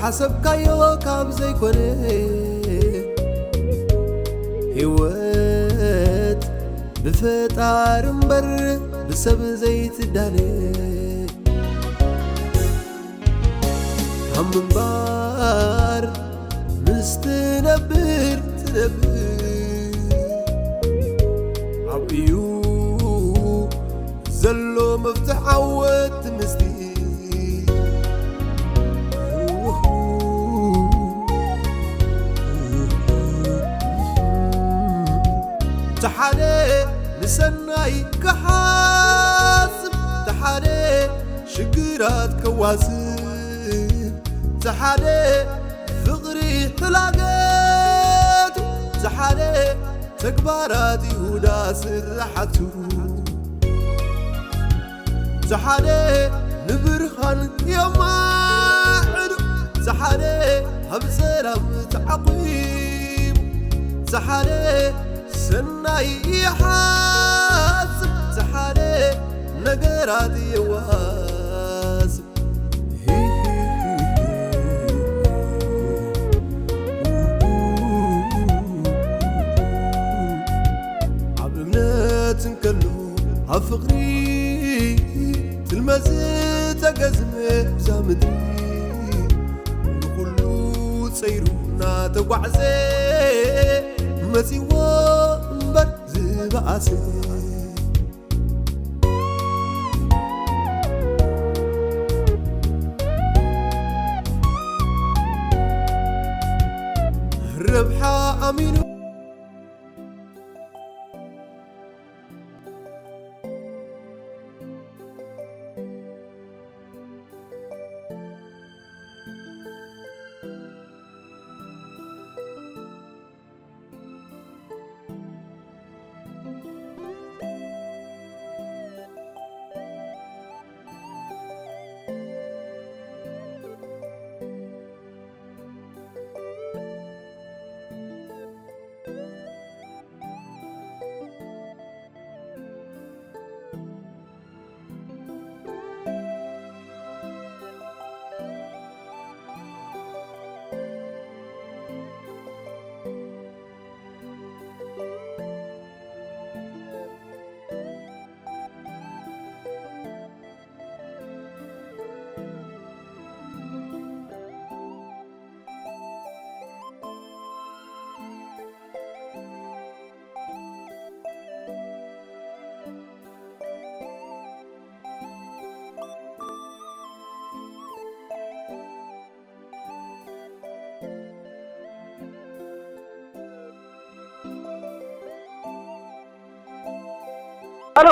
ሓሰብካዮ ካብ ዘይኮነ፣ ህይወት ብፈጣሪ እምበር ብሰብ ዘይትዳነ። ካብ ምንባር ምስ ትነብር ትነብር፣ ኣብኡ እዩ ዘሎ መፍትሕ ዓወት ምስቲ። እቲ ሓደ ንሰናይ ክሓስብ፣ እቲ ሓደ ሽግራት ከዋስብ፣ እቲ ሓደ ፍቕሪ ሕላገቱ፣ እቲ ሓደ ተግባራት ይሁዳ ስራሓቱ። እቲ ሓደ ንብርሃን የማዕዱ፣ እቲ ሓደ ኣብ ሰላም ተዓቂቡ፣ እቲ ሓደ ሰናይ ይሓስብ፣ እቲ ሓደ ነገራት የዋስብ። ኣብ እምነት እንከሎ ኣብ ፍቕሪ ትልመ ዝተገዝመ እዛ ምድሪ፣ ንኹሉ ጸይሩ እናተጓዕዘ መጺዎ እምበር ዝበኣሰ። ረብሓ ኣሚኑ። ኣሎ።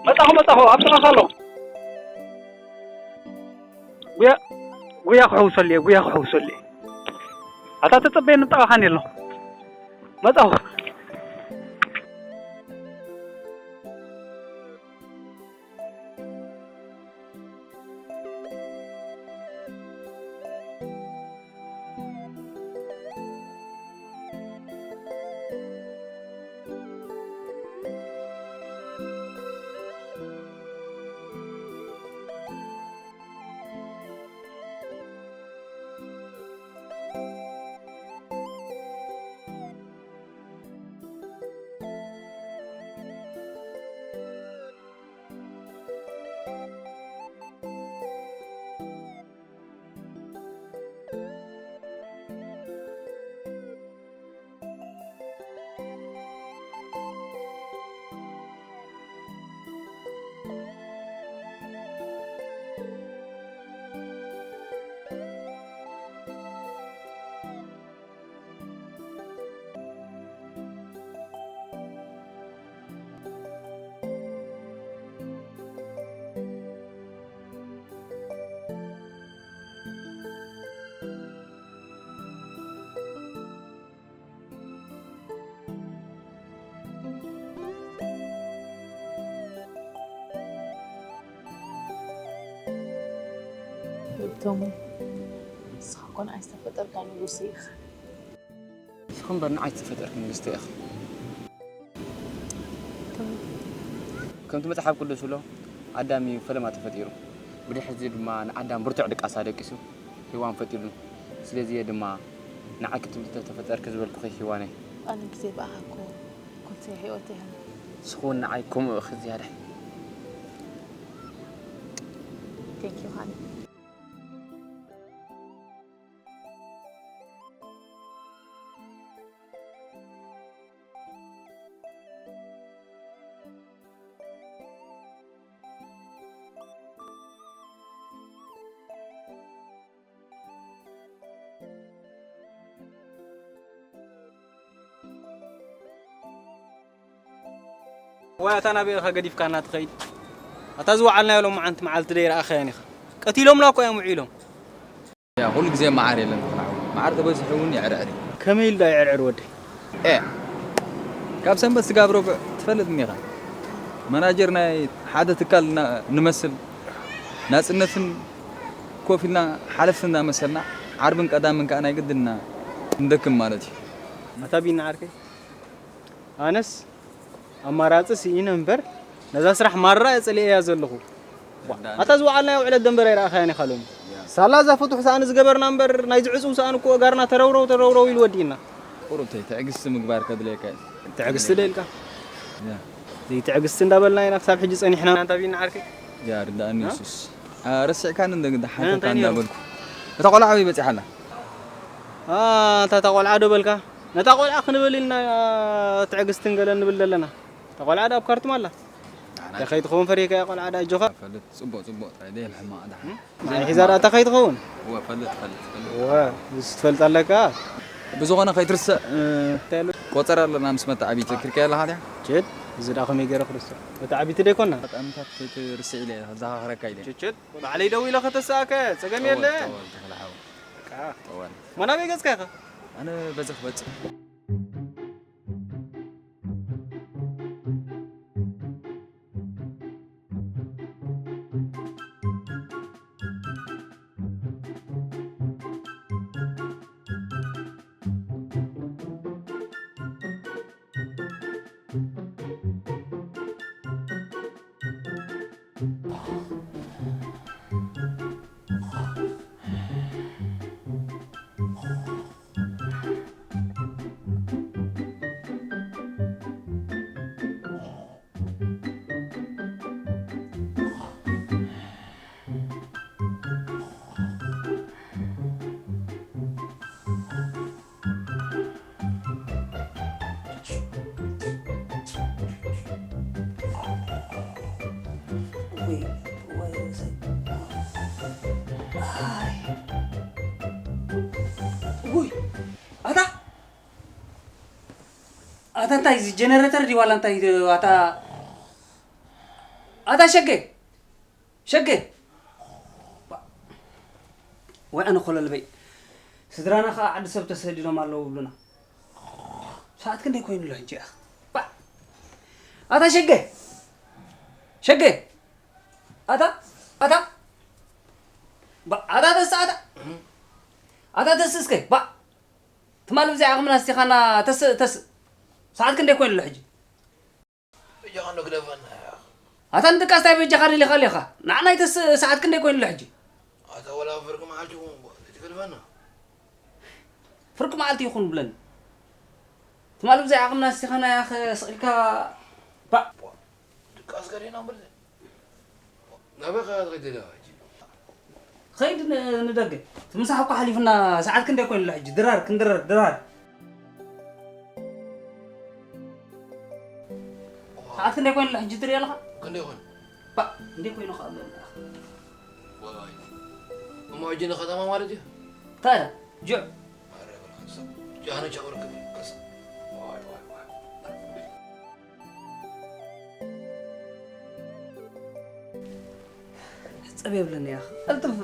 መጻኹ፣ መጻኹ፣ ኣብ ጥቓኻ ኣሎ። ጉያ፣ ጉያ ክሕውሰሉ እየ፣ ጉያ ክሕውሰሉ እየ። ኣታ ተጸበየኒ፣ ኣብ ጥቓኻን ኣሎ። መጻኹ። ቶሙ፣ ንስኻ እኮ ንዓይ ዝተፈጠርካ ንጉስ ኢኻ። ንስኺ እምበር ንዓይ ዝተፈጠርኪ ንግስቲ ኢኺ። ከምቲ መጽሓፍ ቅዱስ ዝብሎ፣ ኣዳም እዩ ፈለማ ተፈጢሩ። ብድሕሪ እዚ ድማ ንኣዳም ብርቱዕ ድቃሳ ደቂሱ ሄዋን ፈጢሩኒ። ስለዚ እየ ድማ ንዓኪ ትብል ተተፈጠርኪ ዝበልኩኺ ሄዋነይ። ኣነ ግዜ ብኣኻ እኮ ኩንሰ ህይወት እያ። ንስኺ እውን ንዓይ ከምኡ ኢኺ ዝያዳ። Thank you, honey. ዋይ፣ ኣታ ናበይ ኢኻ ገዲፍካና ትኸይድ? ኣታ ዝወዓልናዮ ሎማዓንቲ መዓልቲ ደይረኣኻያን ኢኻ። ቀቲሎምና እኮ እዮም ውዒሎም። ያ፣ ኩሉ ግዜ መዓር የለን ቆልዓ። መዓር ተበዚሑ እውን የዕርዕር እዩ። ከመይ ኢሉ ዶ ይዕርዕር ወደይ? ኤ፣ ካብ ሰንበት ስጋብ ረቡዕ ትፈልጥኒ ኢኻ። መናጀር ናይ ሓደ ትካል እና-፣ ንመስል። ናጽነትን ኮፍ ኢልና ሓለፍቲ እንዳመሰልና፣ ዓርብን ቀዳምን ከኣ ናይ ግድና ንደክም ማለት እዩ። ኣታ ቢና ዓርከይ፣ ኣነስ ኣማራጺ ስኢነ እምበር፣ ነዛ ስራሕ ማራ እየ ጸሊኤያ ዘለኹ። ዋ፣ ኣታ ዝወዓልናዮ ውዕለት ደንበር ኣይረኣኻያን ኢኻ ሎሚ። ያ። ሳላ እዛ ፍቱሕ ሰኣን ዝገበርና እምበር፣ ናይዚ ዕጹው ሰኣን እኮ እጋርና ተረውረው ተረውረው ኢሉ ወዲእና። ቁሩብ ተይ፣ ትዕግስቲ ምግባር ከድልየካ እዩ። ትዕግስቲ ዶ ኢልካ? ያ። ዘይትዕግስቲ እንዳበልና ኢና ክሳብ ሕጂ ጸኒሕና። ኣንታ ቢና ዓርከይ። ያ፣ ርዳእኒ እ? የሱስ። አ፣ ረሲዕካኒ እንደ ግዳ ሓተካ እንታይ ነይሩ? እንዳበልኩ። እታ ቆልዓ ኣበይ በጺሓ ኣላ? አ፣ እታ፣ እታ ቆልዓ ዶ በልካ? ነታ ቆልዓ ክንብል ኢልና ትዕግስትን ገለን ንብል ዘለና። እታ ቆልዓ ዳ ኣብ ካርቱም ኣላ። ኣና ዳ ከይትኸውን ፈሪህካ እያ ቆልዓ ዳ ኣጆኻ። ፈልጥ፣ ጽቡቕ፣ ጽቡቕ፣ ጥራይ ደይ ሕማቕ ዳ። እም? ናይ ሒዛ ዳ እታ ከይትኸውን? እወ፣ ፈልጥ፣ ፈልጥ፣ ፈልጥ። እወ፣ ንሱ ትፈልጥ ኣለካ። ብዝኾነ ከይትርስዕ፣ እ፣ እንታይ ኣሎ? ቆጸራ ኣለና ምስ መተዓቢቲ፣ ክርክያ ኣለኻ ድያ? ችድ፣ እዚ ዳ ከመይ ገይረ ክርስዕ? መተዓቢቲ ደይኮና? ኣጋጣሚታት ከይትርስዕ ኢለ ዘኻኽረካ ኢለ። ችድ፣ ችድ፣ ባዕለይ ደው ኢለ ከተስኣከ፣ ጸገም የለን። ተወል፣ ተወል፣ ተኸላሓው። በቃ። ተወል። መን ኣበይ ገጽካ ኢኻ? ኣነ በዚ ክበጽሕ። ውይ፣ ውይ፣ ውይ። ኣይ። ውይ። ኣታ፣ ኣታ እንታይ እዚ ጀነሬተር ድዩ ዋላ እንታይ እዩ? ኣታ፣ ኣታ ሸገ፣ ሸገ። ወይ ኣነ ኮለል በይ። ስድራና ከዓ ዓዲ ሰብ ተሰዲዶም ኣለዉ ይብሉና። ሰዓት ክንደይ ኮይኑ ኣሎ ሕጂ? ኣኽ፣ ባ-፣ ኣታ ሸገ፣ ሸገ፣ ኣታ፣ ኣታ፣ ባ-፣ ኣታ ተስ-፣ ኣታ፣ ኣታ ተስ እስከ፣ ባ-፣ ትማሊ ብዛይ ዓቕምና ኣስቲኻና፣ ተስ-፣ ተስ-፣ ሰዓት ክንደይ ኮይኑ ኣሎ ሕጂ? በጃኻ እንዶ ግደፈና፣ ያኽ። ኣታ ንድቃስ ታይ በጃኻ ደሊኻ ኣለኻ? ንዓና ይተስ-፣ ሰዓት ክንደይ ኮይኑ ኣሎ ሕጂ? ኣታ ወላ ፍርቂ መዓልቲ ይኹን እሞ፣ ዘይትገድፈና። ፍርቂ መዓልቲ ይኹን ብለኒ። ትማሊ ብዛይ ዓቕምና ኣስቲኻና ያኸ ስቕ ኢልካ፣ ባእ። ድቃስ ገዲና እምበር፣ ናበይ ኸ ትኸይድ ዘለኻ ሕጂ? ኸይድ ን-፣ ንደገ። እቲ ምሳሕ እኮ ሓሊፉና፣ ሰዓት ክንደይ ኮይኑ ኣሎ ሕጂ? ድራር፣ ክንድረር፣ ድራር። ሰዓት ክንደይ ኮይኑ ኣሎ ሕጂ ትርኢ ኣለኻ? ክንደይ ኮይኑ? ባእ፣ ክንደይ ኮይኑ ኸኣ ኣሎ። ዋይ። እሞ ሕጂ ንኸተማ ማለት እዩ? እንታይ ኢኻ? ጁዕ። ኣረ በል፣ ከሳ። ጃህነ ቻው ርክብ፣ ከሳ። ዋይ፣ ዋይ፣ ዋይ። ሕጸብ የብለኒ ኢኻ። ቀልጥፍ።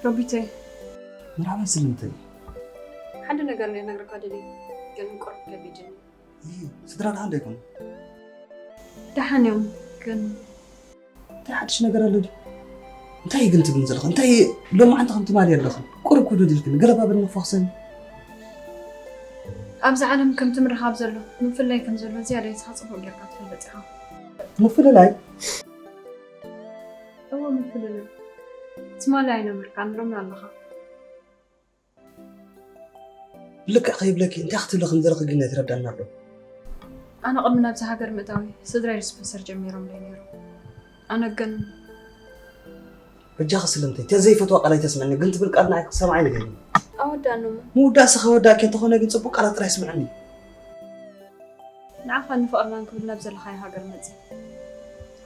ሮቢተይ፣ መርሓባ ስልምተይ። ሓደ ነገር ናይ ነግረካ ደሊ ግን ቁርብ ከቢድን እዩ። ስድራ ደሓን ዶ ይኮኑ? ደሓን እዮም ግን እንታይ ሓድሽ ነገር ኣሎ ድዩ? እንታይ ግን ትብልን ዘለኹ? እንታይ ሎማዓንቲ ከም ትማሊ ኣለኹ? ቁሩብ ክብዱ ድልክን ገለባበል ንፈኽሰን። ኣብዚ ዓለም ከምቲ ምርኻብ ዘሎ ምፍላይ ከም ዘሎ ዝያዳ ይስኻ ጽቡቕ ጌርካ ትፈልጥ ኢኻ። ምፍልላይ እዎ ምፍልላይ ትማሊ ኣይነበርካን ሎሚ ኣለኻ። ልክዕ ከይብለኪ እንታይ ክትብሊ ከም ዘለኺ ግን ኣይትረዳን ኣሎ። ኣነ ቅድሚ ናብዚ ሃገር ምእታዊ ስድራይ ዲስፐንሰር ጀሚሮም ለይ ነይሮም ኣነ ግን በጃኺ ስለምንታይ እንታይ ዘይፈትዋ ቃል ኣይተስምዕኒ ግን ትብል ቃል ንዓይ ክትሰምዓይ ንገርኒ። ኣወዳእኖም ምውዳእሲ ከወዳእኪ እንተኾነ ግን ጽቡቕ ቃላት ጥራይ ስምዕኒ። ንዓኻን ንፍቕርናን ክብል ናብ ዘለኻዮ ሃገር መጺእ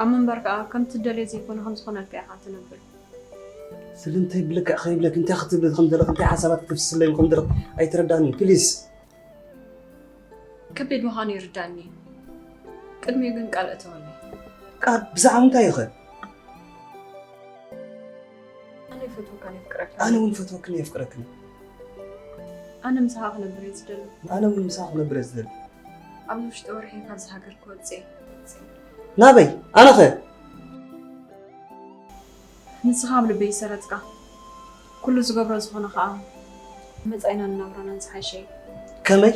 ኣብ ምንባር ከኣ ከምቲ ትደልዮ ዘይኮነ ከም ዝኾነልካ ኢኻ ትነብር። ስለምንታይ ብልክዕ ከይብለኪ እንታይ ክትብሊ ከም ዘለኺ እንታይ ሓሳባት ክተፍስስለይ ከም ዘለኺ ኣይትረዳንን ፕሊስ። ከቢድ ምዃኑ ይርዳኒ እዩ። ቅድሚኡ ግን ቃል እተወለይ። ቃል ብዛዕባ እንታይ ኢኸ? ኣነ ይፈትወካን የፍቅረካን። ኣነ እውን ፈትወክን የፍቅረክን። ኣነ ምሳኻ ክነብር እየ ዝደሊ። ኣነ እውን ምሳኻ ክነብር እየ ዝደሊ። ኣብዚ ውሽጢ ወርሒ ካብዚ ሃገር ክወፅእ እየ። ናበይ? ኣነኸ? ንስኻ ኣብ ልበይ ይሰረጽካ። ኩሉ ዝገብሮ ዝኾነ ኸኣ መጻኢናን ናብራናን ዝሓሸ እዩ። ከመይ?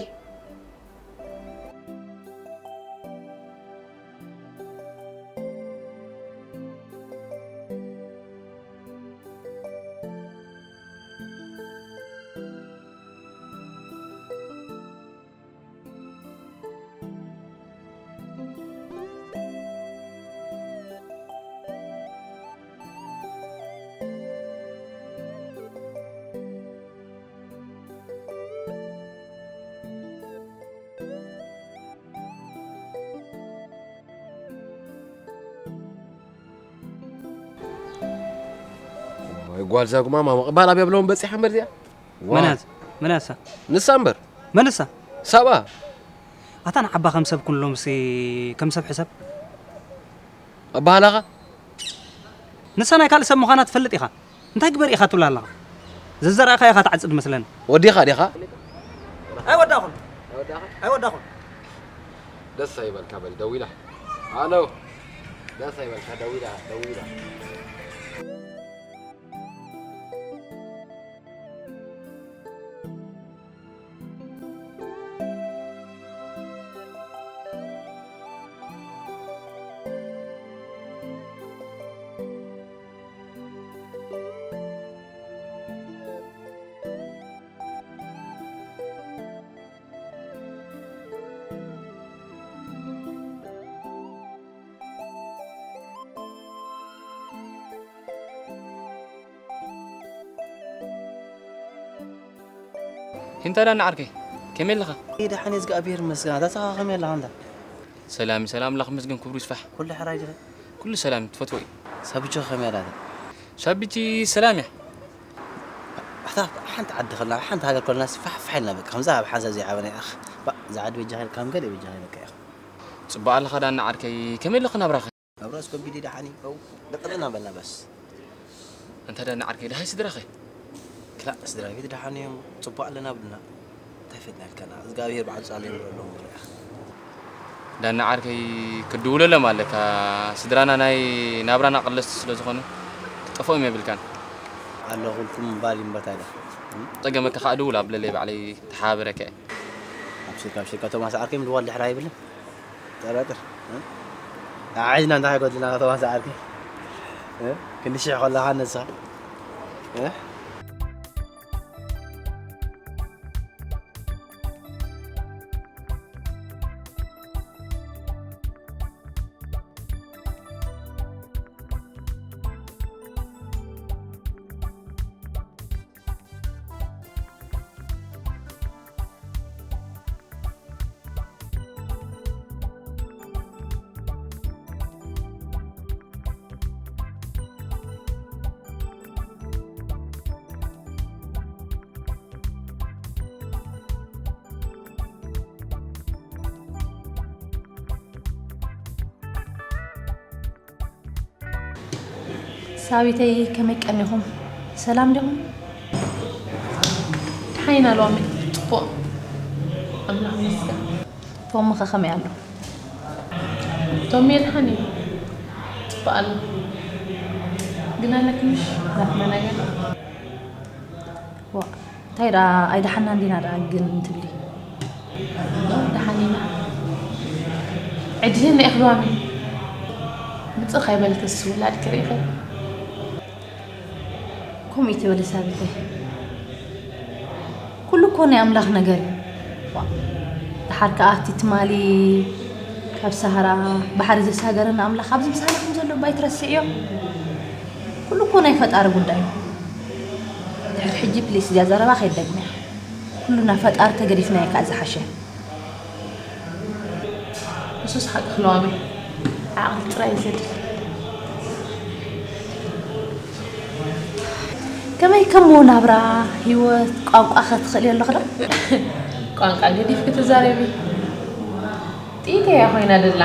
ወይ ጓል ዛጉማ ማማ ቅባል ኣብያ ብለዎም በፂሓ እምበር እዚኣ መናት መናሳ ንሳ እምበር መንሳ ሳባ ኣታ ንዓባ ከም ሰብ ኩን ሎምሲ ከም ሰብ ሕሰብ ኣባህላኻ ንሳ ናይ ካልእ ሰብ ምዃና ትፈልጥ ኢኻ እንታይ ግበር ኢኻ ትብላ ኣለኻ ዘዘራእኻ ኢኻ ትዓጽድ መስለኒ ወዲኻ ዲኻ ኣይወዳኹን ኣይወዳኹን ደስ ኣይበልካ በል ደዊላ ኣሎ ደስ ኣይበልካ ደዊላ ደዊላ እንታይ ዳና ዓርከይ ከመይ ኣለኻ? ደሓን እዝግኣብሄር ይመስገን። ኣታ ንስኻ ከመይ ኣለኻ እንዳ? ሰላም ሰላም ኣምላኽ ይመስገን ክብሩ ይስፋሕ። ኩሉ ሕራይ ድዩ? ኩሉ ሰላም ትፈትዎ እዩ። ሳቢቾ ከመይ ኣላ እታ? ሳቢቲ ሰላም እያ። ኣታ ሓንቲ ዓዲ ከለና ሓንቲ ሃገር ከለና ፋሕ ፋሕ ኢልና በቃ ከምዛ ኣብ ሓንሳብ ዘይዓበና ኢኻ። ባእ እዛ ዓዲ በጃኻ ኢልካ ከም ገለ በጃኻ ኢለካ ኢኻ። ጽቡቕ ኣለኻ ዳና ዓርከይ ከመይ ኣለኻ ናብራኸ? ኣብ ራስ ከቢድ ደሓን እዩ። ደቀጥና በልና በስ። እንተ ደኣ ንዓርከይ ደሃይ ስድራኸ? ክላእ ስድራ ቤት ደሓን እዮም። ጽቡቕ ኣለና ብልና። እንታይ ፈትና ኢልካና? እግዚኣብሔር ብዓንጻሉ የንብረሎም በል። ዳና ዓርከይ ክድውለሎም ኣለካ። ስድራና ናይ ናብራና ቀለስቲ ስለ ዝኾኑ ክጠፍኦም የብልካን። ኣሎ ኩልኩም ባል ይምበታ ኢለ። ጸገመካ ከኣ ድውል ኣብለለይ ባዕለይ ተሓባበረካ እየ። ኣብሽርካ ኣብሽርካ ቶማስ ዓርከይ ምድዋል ድሕር ኣይብልን። ጠራጥር ዓይዝና እንታይ ጎድልና ከተማ ሰዓርቲ ክንዲ ሽሕ ከለኻ ነሳ ሳቢተይ ከመይ ቀኒኹም? ሰላም ዲኹም? ደሓን ኢና ሎሚ። ጽቡቕ። ኣምላኽ ይመስገን። ቶሚ ከ ከመይ ኣሎ? ቶሚ ደሓን እዩ። ጽቡቕ ኣሎ። ግን ኣለኪ ምሽ? ናትና ነገር። ዋ፣ እንታይ ደኣ ኣይደሓንናን ዲና ደኣ ግን እንትብሊ? ደሓን ኢና። ዕድልን ርኢኽ ሎሚ። ምጽእ ከይበልክስ ውላድኪ ርኢኺ? ከምኡ ይትበሊ ሳቢተይ። ኩሉ እኮ ናይ ኣምላኽ ነገር እዩ። ዋ፣ ደሓር ከኣ እቲ ትማሊ ካብ ሳህራ ባሕሪ ዘሳገረና ኣምላኽ ኣብዚ ምሳና ከም ዘሎ እባ ኣይትረስዕዮ። ኩሉ እኮ ናይ ፈጣሪ ጉዳይ እዩ። ድሕሪ ሕጂ ፕሊስ እዚኣ ዘረባ ከይትደግምያ። ኩሉ ናብ ፈጣሪ ተገዲፍናዮ ከኣ ዝሓሸ። ንሱስ ሓቂ ክለዋመ ዓቕሊ ጥራይ እዩ ዘድሊ። ከመይ ከሞ ናብራ፣ ህይወት፣ ቋንቋ ከ ትኽእልዮ ኣለኺ ዶ? ቋንቋ ገዲፍኪ ትዛረቢ? ጥኢተይ እያ ኮይና ደላ።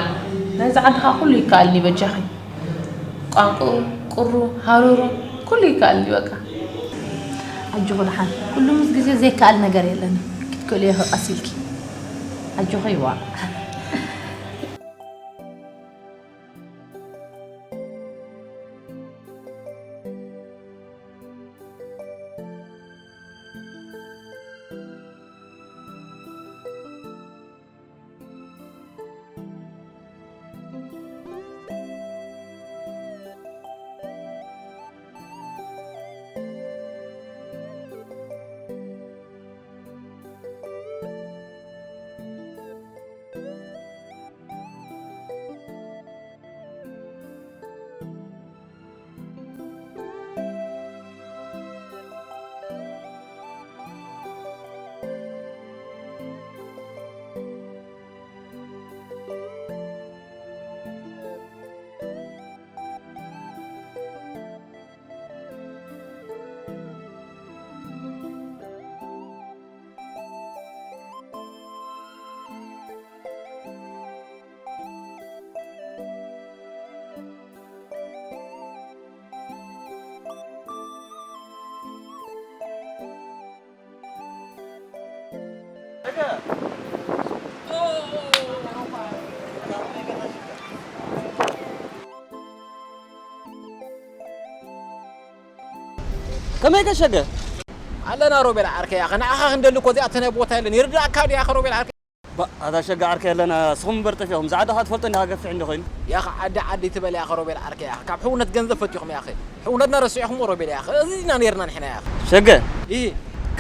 ናይዛ ዓዲ ኸኣ ኩሉ ይከኣልኒ በጃኺ። ቋንቁኡ፣ ቁሩ፣ ሃሩሩ፣ ኩሉ ይከኣልኒ በቃ። ኣጆኺ ደሓን፣ ኩሉ ምስ ግዜ ዘይከኣል ነገር የለን። ክትክእልዮ ኢኺ ቀስ ኢልኪ። ኣጆኺ ይዋ። ከመይ ከሸገ? ኣለና ሮቤል ዓርከይ፣ ኣኸ ንዓኻ ክንደሊ እኮ እዚኣ እተነ ቦታ የለን። ይርዳእካ ድያ ኣኸ ሮቤል ዓርከይ? ባ-፣ ኣታ ሸጋ ዓርከይ ኣለና፣ ስኹም እምበር ጠፊእኹም። ዝዓዲ ኸኣ ትፈልጦ እንዲኻ ገፊሕ እንዲ ኾይኑ። ያኸ ዓዲ ዓዲ ትበል ያኸ ሮቤል ዓርከይ ያኸ። ካብ ሕውነት ገንዘብ ፈቲኹም ያኸ። ሕውነትና ረሲዕኹሞ ሮቤል ያኸ። እዚና ነይርና ንሕና ያኸ። ሸገ፣ ኢ።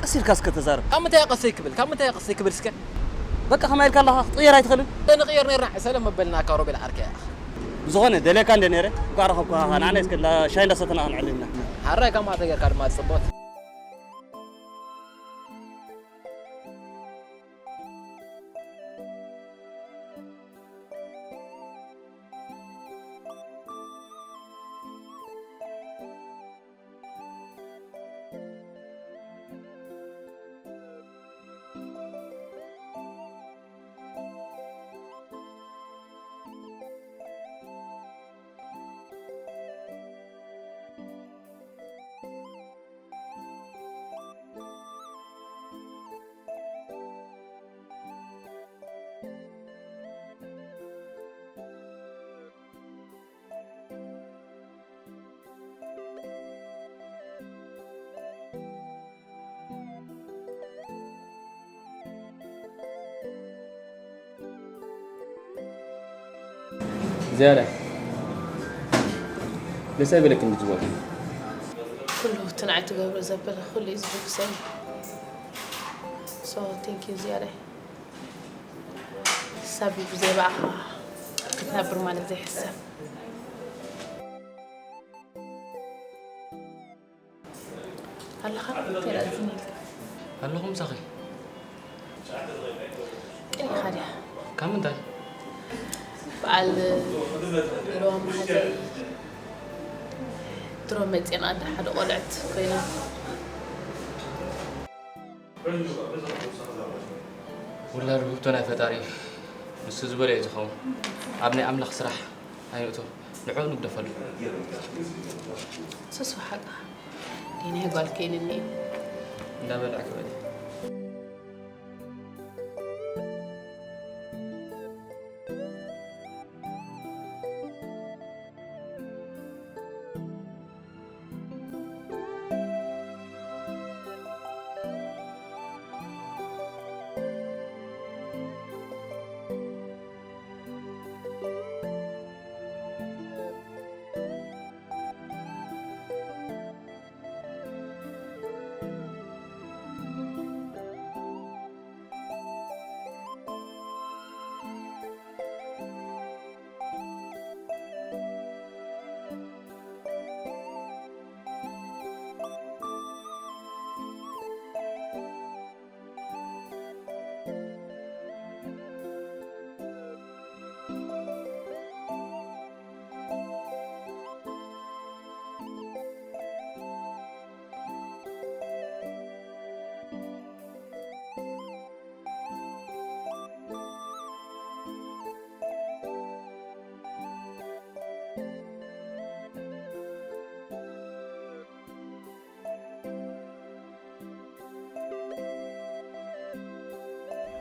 ቀስ ኢልካ እስከ ተዛረብ። ካብ ምንታይ ቀሰይ ክብል? ካብ ምንታይ ቀሰይ ክብል እስከ? በቃ ከማይ ኢልካ ኣለኻ ክትቕየር ኣይትኽእልን? ንቕየር ነይርና ዕሰለ መበልናካ ሮቤል ዓርከይ ያኸ። ብዝኾነ ደልየካ እንደ ነይረ፣ እንኳዕ ረኸብኩኻ። ንዓና እስከ እንዳ ሻሂ እንዳሰተና ክንዕልል ኢና። ሓራይ ከምኣ ተጌርካ ድማ ጽቡቕ። ዝያዳ ደስ ኣይበለክን ብዝበሉ። ኩሉ እቲ ንዓይ ትገብሮ ዘበለ ኩሉ እዩ ዝሕጉሰኒ። So, thank you ዝያዳ። ሳቢ ብዘይ ብኣኻ ክትነብር ማለት ዘይሕሰብ። ኣለኻ? እንታይ ደኣ ዝን ኢልካ? ኣለኹ ምሳኺ። እንታይ ኢኻ ድያ? ካብ ምንታይ? በዓል ሎሚ መሓዘይ ድሮ መጺና እንዳ ሓደ ቆልዕት ኮይና። ውላድ ውህብቶ ናይ ፈጣሪ እዩ። ንሱ ዝበሎ እዩ ዝኸውን። ኣብ ናይ ኣምላኽ ስራሕ ኣይንእቶ። ንዕኡ ንግደፈሉ። ሱስ ሓቅኻ። ናይ ጓል ከይንኒ። እንዳበላዕ ክበል።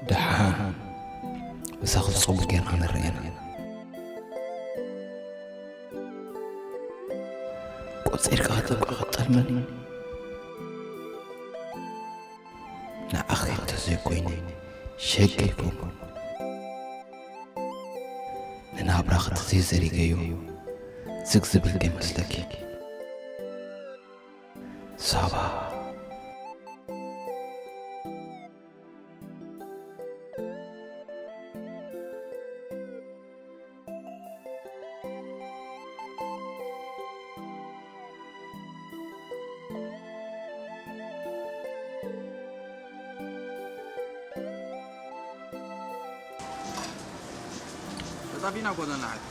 ደሓን ምሳኺ ጽቡቕ ጌርና ንረኣየና። ቆጺርካ ከጠብቃ ቀጠልመኒ ንዓኺ እንተዘይኮይነ ሸገይኩም ንናብራኺ ተዘይዘሪገዮ ዝግ ዝብል ከይመስለኪ። ሳባ። ተጣፊእና እኮ ዘለና ሓቂ።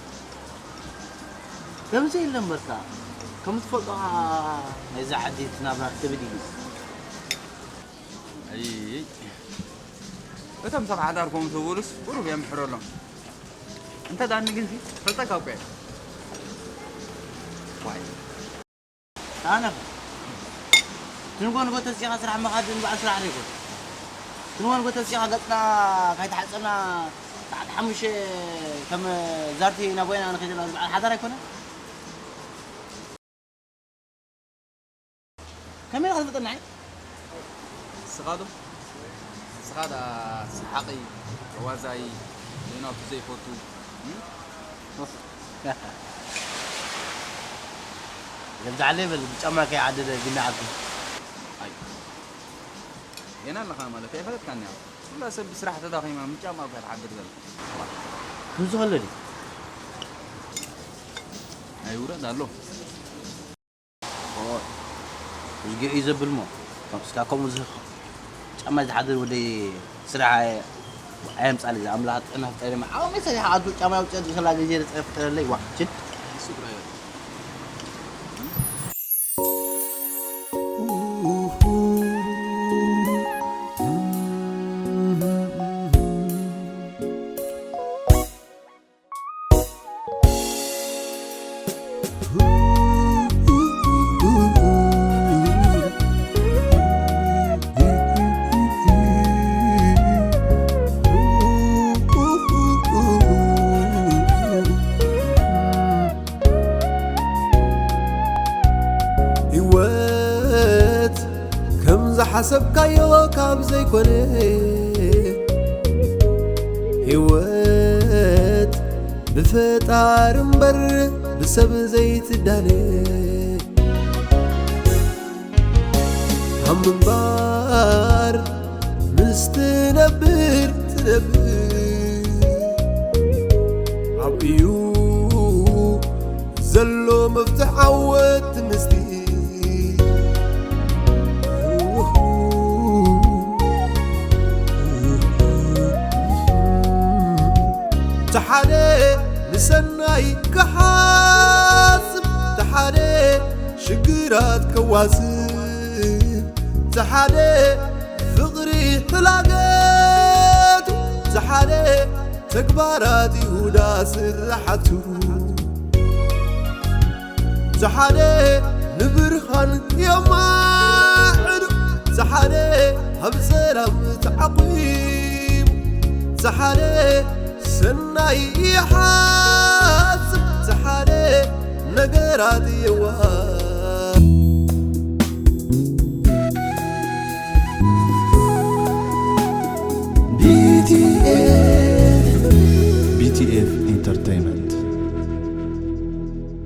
ከምዚ የለን በቃ። ከም ትፈልጦ ከዓ ናይዛ ዓዲ እቲ ናብራ ክብድ እዩ። ኣይ፣ እቶም ሰብ ሓዳር ከምኡ ዝበሉስ ቁሩብ የምሕረሎም። እንተ ዳኒ ግንሲ ፈልጠካ እኮ እየ። ዋይ። ኣነ ትንጎ ንጎ ተሲኻ ስራሕ ምኻድ ንባዕ ስራሕ ዶ ይኮን? ትንጎ ንጎ ተሲኻ ገጽና ካይተሓጸብና ሰዓት ሓሙሽተ ከም ዛርቲ ናብ ወይና ንኸይድ ዘለና ዝበዓል ሓዳር ኣይኮነን? ከመይ ኢኻ ትፈልጠና? ንስኻ ዶ? ንስኻ ደኣ ሰሓቒ፣ ተዋዛኢ፣ ዘይናቱ ዘይፈቱ፣ እም? ገዛዕለይ በል፣ ብጫማ ከይዓደለ ቢና ዓርኩ። ኣይ፣ ጌና ኣለኻ ማለት ኣይፈለጥካን እያ። ኩላ ሰብ ብስራሕ ተዳኺማ፣ ብጫማ እኳ ትዓድር ዘላ። ከምዚ ከሎ ድዩ? ኣይውረድ ኣሎ። ኦይ፣ እዝጊ እዩ ዘብል እሞ፣ እስካ ከምኡ ዝህ-፣ ጫማ ዝሓድር ወደይ ስራሕ ኣየ-፣ ኣየምጻልይ። እዛ ኣምላኽ ጥዕና ፍጠረለይ። ዓቕመይ ሰሪሐ ኣቱ ጫማ ኣውፅአ ዝሰላ ግዜ ዝፀ-፣ ፍጠረለይ። ዋ፣ ችድ። ንሱ ጥራይ እዩ። ህይወት ከም ዝሓሰብካዮ ካብ ዘይኮነ፣ ህይወት ብፈጣሪ እምበር ብሰብ ዘይትዳነ። ኣብ ምንባር ምስ ትነብር ትነብር፣ ኣብኡ እዩ ዘሎ መፍትሕ ዓወት ምስቲ። እቲ ሓደ ንሰናይ ክሓስብ፣ እቲ ሓደ ሽግራት ከዋስብ፣ እቲ ሓደ ፍቕሪ ሕላገቱ፣ እቲ ሓደ ተግባራት ይሁዳ ስራሓቱ፣ እቲ ሓደ ብርሃን የማዕዱ ዝሓደ ኣብ ሰላም ተዓቂቡ ዝሓደ ሰናይ ይሓስብ ዝሓደ ነገራት የዋ